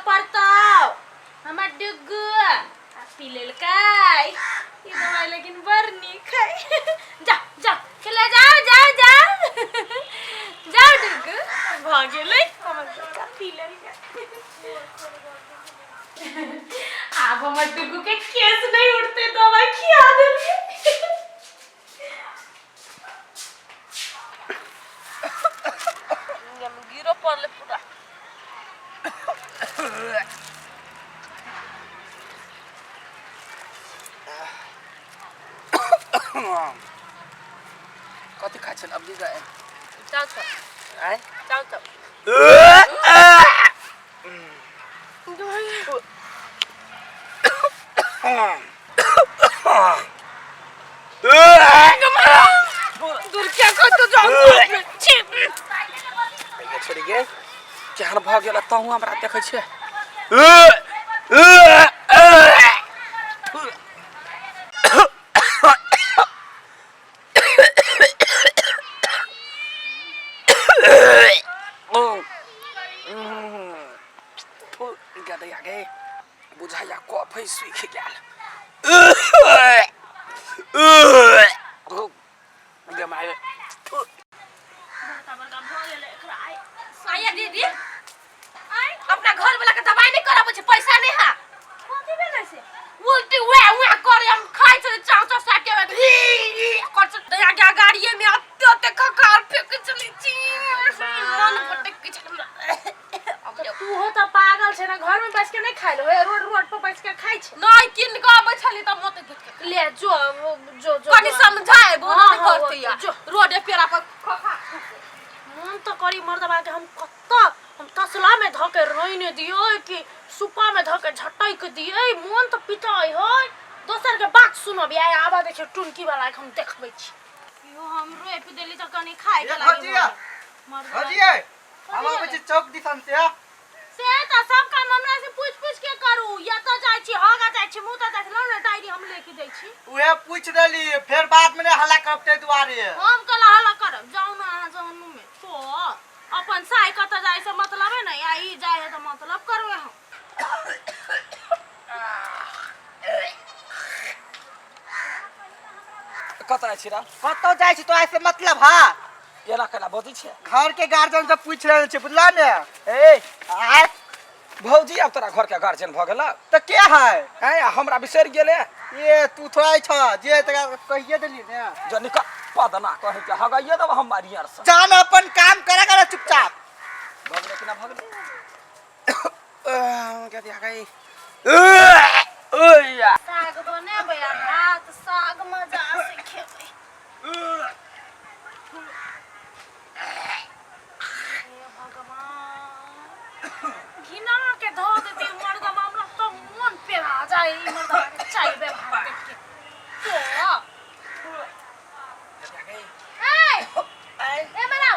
पड़तौ हमर डुग्गू आ पी लेलकै ई दवाई लेकिन बड़ नीक है जा जा खेले जाओ जाओ जाओ जाओ डुग्गू भऽ गेलै हमर बच्चा पी लेलकै आब हमर डुग्गू के केस नहीं उठते दवाई खिया देलियै गिरो पड़ले पूरा कथी खाइ छल अबरी गए चाउ चाउ आय चाउ चाउ दूर क्या करतो जाओ छी छोड़ी गे केहन भऽ गेल तहूँ हमरा देखै छियै गदैया गे बुझाइया कफै सुखि गेल गे माय बड़का बड़का भऽ गेलै एकरा आइ साया दीदी आइ अपना घर वाला के दवाई नहीं कराबै छै पैसा नहीं है कथी भेलै से उल्टी उहे उहे करे हम खाइ छै चाव चाव साके ही ही कर छै दया के गाड़िए में अते अते खखार फेंक चली छी मन पटक के छै हमरा तू हो तऽ पागल छै ने घर में बैस के नहीं खाइ लो रोड रोड पर बैस के खाइ छै नहीं किन के अबै छली त मत घुट के ले जो जो जो कनी समझाए बोलो हाँ, नहीं हाँ, करते या जो। रोडे पेरा पर खखा मन तऽ करी मर्दबा के हम कत्ता हम तसला में धऽ के रोइने दियै कि सुपा में धऽ के झटक दियै मन तऽ पिटाइ है दोसर के बात सुनब या आबऽ दै छै टुनकी वाला के हम देखबै छी यो हम रोपि देली तऽ कनी खाय के ए, लागी भौजी, मर्दबा। भौजी हम आबै छी चौक दिसन से से तऽ सब काम हमरा से पूछ पूछ के करू या तऽ जाइ छी हगा जाइ छी मुँह तऽ जाइ छी लाउ ने डायरी हम लिख दै छी उहे पूछ देली फेर बाद में नहीं हल्ला करब ताहि दुआरे हम कला हल्ला करब जाउ ने अहाँ जहनु में तो अपन साय कतऽ जाइ से मतलब है ने या ई जाइ है तऽ मतलब करबै हम कतऽ जाइ छी रा कतौ जाइ छी तो ऐसे मतलब हा एना केना बजै छै घर के गार्जियन से पूछ लेने छी बुझला ने ए आय भौजी आब तोरा घर के गार्जियन भऽ गेल तऽ के है हैं आ हमरा बिसरि गेले ये तू थोड़ा छ जे तकरा कहिए देली ने जो निकल पदना कहे के हगाइए देब हम मारियर से जान अपन काम करे करे चुपचाप भऽ गेलै कि ना भऽ गेलै क्या दिया गई ओया साग बनेबै आ भात साग मजा से खेबै हे भगवान घिना के धो देती मर्दवा हमरा तो मन पेरा जाए ई मर्दवा के चाय व्यवहार देख के तो ए ए मरा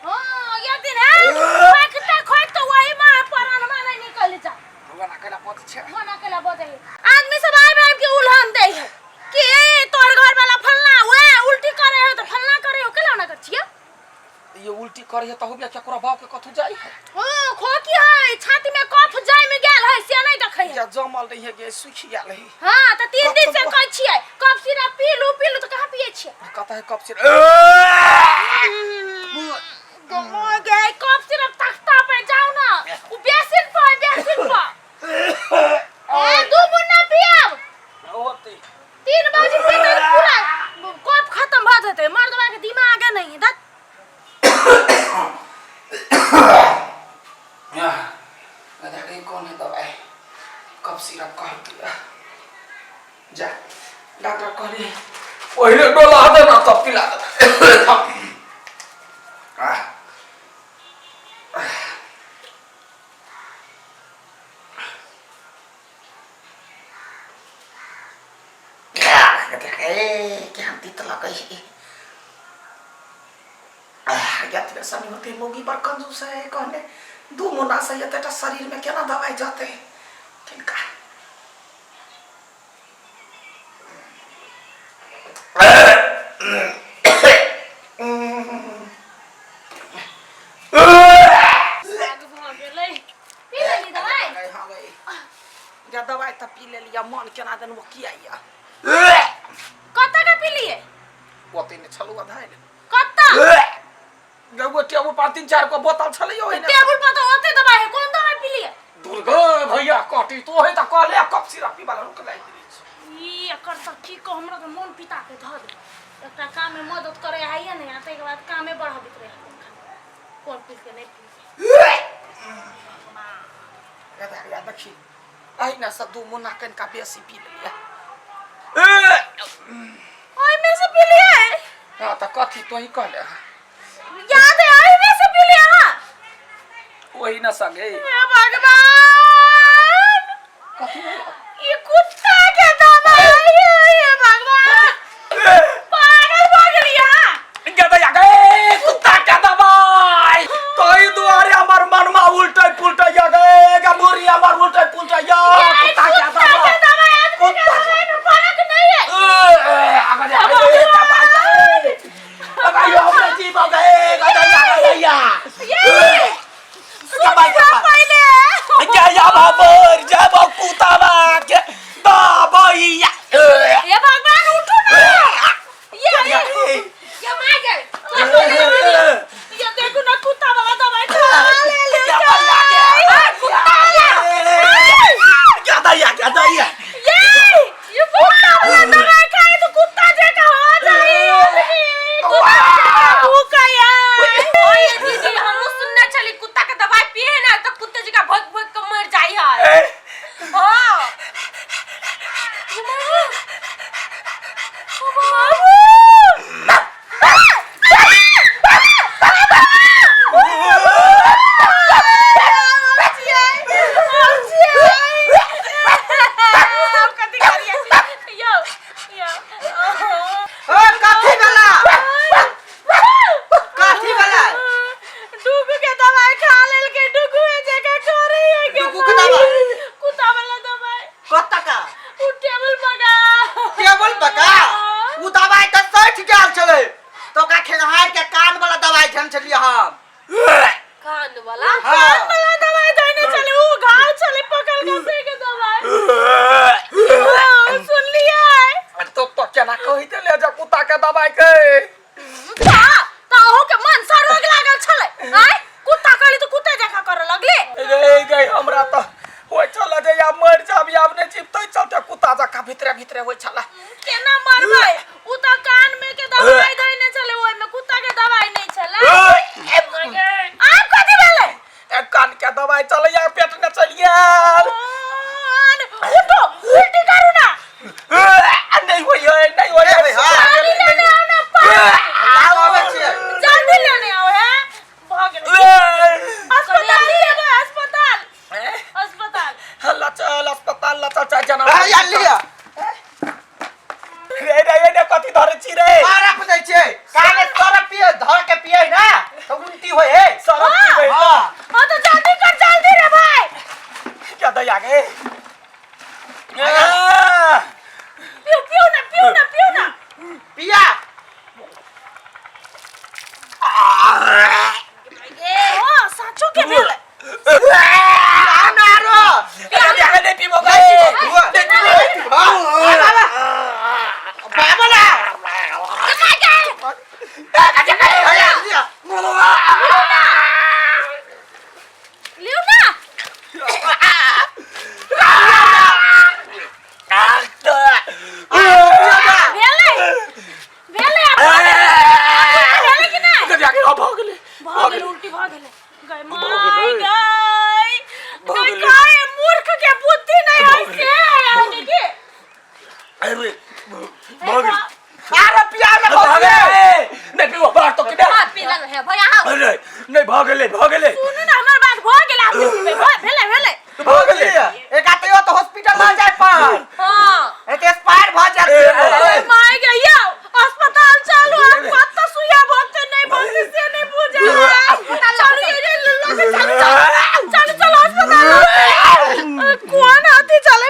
हाँ ये दिन है खोकते खोकते वही में प्राण में नहीं निकल जा भगवान अकेला पति छै मना के ला बदे आदमी सब आबि आबि के उल्हन दै है कि ए तोर घर वाला फलना वे उल्टी करे है तो फलना करे हो केला ना कर छियै ये उल्टी करे है तहु बिया केकरो बाप के कथु जाई है हां खोकी है छाती में कफ जाय में गेल है से नहीं देखै है या जमल रही है गे सुखि गेल है हां त 3 दिन से कफ- कहै छियै कफ सिरप पी लू पी लू त कहाँ पिए छियै कत है कब सिर गमो गे कफ सिरप तख्ता पे जाओ ना उ बेसिन पर बेसिन पर ए दू मुन्ना पियब होते 3 बजे पीते त पूरा कफ खत्म भ जेतै मर्दवा के दिमागे नहीं है दत गधा कौन है दवाई कब सिरप कह दिया जा डॉक्टर कहले पहिले डोला दे ना तब पिला दे केहन तीत लगै है यतबे सनी होते मौगी बड़ कंजूस है कहने दू मुना से एतेटा शरीर में केना दवाई जते किनका तऽ पी लेलियै, मन केना दन वो किया या। कतऽ के पीलियै? ओते ने छलू अधाइल। कतऽ? एगो टेबुल पर तीन चार गो बोतल छलै ओहिने। टेबुल पर तऽ ओते दवाई है, कोन दवाई पीलियै? दुर्गा भैया कटी तो है तऽ कहले कप सिरप पीबा ला रुक लागि गेल छै। ई एकर तऽ की कहू, हमरा तऽ मन पिता के धऽ दे। एकटा काम में मदद करे आइए नहीं, आ ताहिके बाद कामे बढ़ाबैत रहे। कोन पी के नहीं पी। गदा देखी अहिना से दू मुन्ना कनिका बेसी पी लेलियै। ओहिमे से पी लिए? हाँ तऽ कथी तोही कहले? याद है, ओहिमे से पी लिए? हाँ, ओही न संगे। हे भगवान, कथी भेल? ई कुत्ता के दवाई है। हे भगवान, पागल भऽ गेलियै अहाँ। गदया गे, कुत्ता के दवाई तोही दुआरे हमर मनमा उल्टे पुल्टे या गे गमूरी हमर उल्टे पुल्टे या। कुत्ता के कुत्ता के दवाई, दवाई, आदमी के कुत्ता दवाई में फर्क नहीं है। अगर दवाई अगर यो हमरा जीव गए गदया गदया ये दवाई सुन पहिले। गया बाबर जब कुत्ता के दवाई। हे भगवान, उठू ना। ये ये मार गए। ये देखू ना, कुत्ता वाला दवाई खा ले ले। गदया गदया। ये कुत्ता वाला दवाई खाए तो कुत्ता जका हो जाए आदमी, कुत्ता जका भूखा यार। ओए दीदी, हमहूँ सुनने छली कुत्ता के दवाई पिए है ना तऽ कुत्ते जका भोग भोग के मर जाइ है। हाँ बाबू। ओ कथी भेला? कथी भेला? डुगू के दवाई खा लेलकै, डुगू जगह करे है के। डुगू के दवाई? कुत्ता वाला दवाई। कत का? उ टेबल पका। टेबल पका? उ दवाई तऽ सठि गेल छलै, तो ओकरा खेंघार के कान वाला दवाई छन छलियै हम। कान वाला? हाँ। कान वाला दवाई देने छलै, उ घाव छलै पकड़ के से के दवाई। हाँ, सुनलियै? तो केना कहि देले जे कुत्ता के दवाई के? ता ता अहू के मन सा रोग लागल छलै। आय कुत्ता कहली तऽ कुत्ते जकाँ करऽ लगले। रे गई, हमरा तऽ होइ छल जे आब मरि जाब, आब नहि जीवतै, चलते कुत्ता जकाँ भीतरे भीतरे होइ छल। केना मरबै? उ तऽ कान में के दवाई देने छलै, ओहिमे कुत्ता के दवाई नहीं छलै। आब कथी भेलै? ए, कान के दवाई चलैया, पेट ने चलि गेल। आन, उठो, उल्टी करू ना। नहीं होइए, नहीं होइए। नहीं होइए, हाँ। पानी लेने आओ ना, पानी। लाउ, आबै छियै। जल्दी लेने आओ। है भऽ गेलै, अस्पताल लेबै, अस्पताल, अस्पताल। हल्ला चल, अस्पताल ला चल, चाहे जना। आ, या लिअ। रे रे रे, कथी धरे छी रे? सरफ दै छियै काने, सरफ पिए धर के पिए ना तऽ उल्टी होइ है। सरफ पीबै? हाँ। हाँ तो जल्दी कर, जल्दी रे भाई। क्या दया गे? पियो, पियो ना, पियो ना, पियो ना। पिया। हाँ, साचो के भेलै। पिया ना आरो। नहीं पीबो गे, नहीं पीबो। बाबा ना। लिअ। लिउ ना। भेलै, भेलै, आब भेलै कि नहि? भऽ गेलै। भऽ गेलै, उल्टी भऽ गेलै। गय भऽ my गेलै। गय भऽ गय। गेलै। काय मूर्ख के बुद्धि नहीं भऽ है गेलै। से आगे के। अरे, भऽ गेलै। आरो पिया ना। भऽ गेलै, नहीं पीबो बाहर तो किने। हाँ, पी लेने है भैया, हाँ। अरे नहीं, भऽ गेलै, भऽ गेलै। सुनू ना हमर बात, भऽ गेल, आब नहीं पीबै। भेलै, भेलै। भऽ गेलै। एक आते तो हॉस्पिटल ना जाय पर। हाँ। एते एक्सपायर भ जात। ए, ए, ए। My गय, यौ अस्पताल चलू। आब कत सुइया भरते नहीं भरते से नहीं बुझे। चलू, ये ये लगे, चलू चलू चलू चलू अस्पताल। कोन हाथी चले?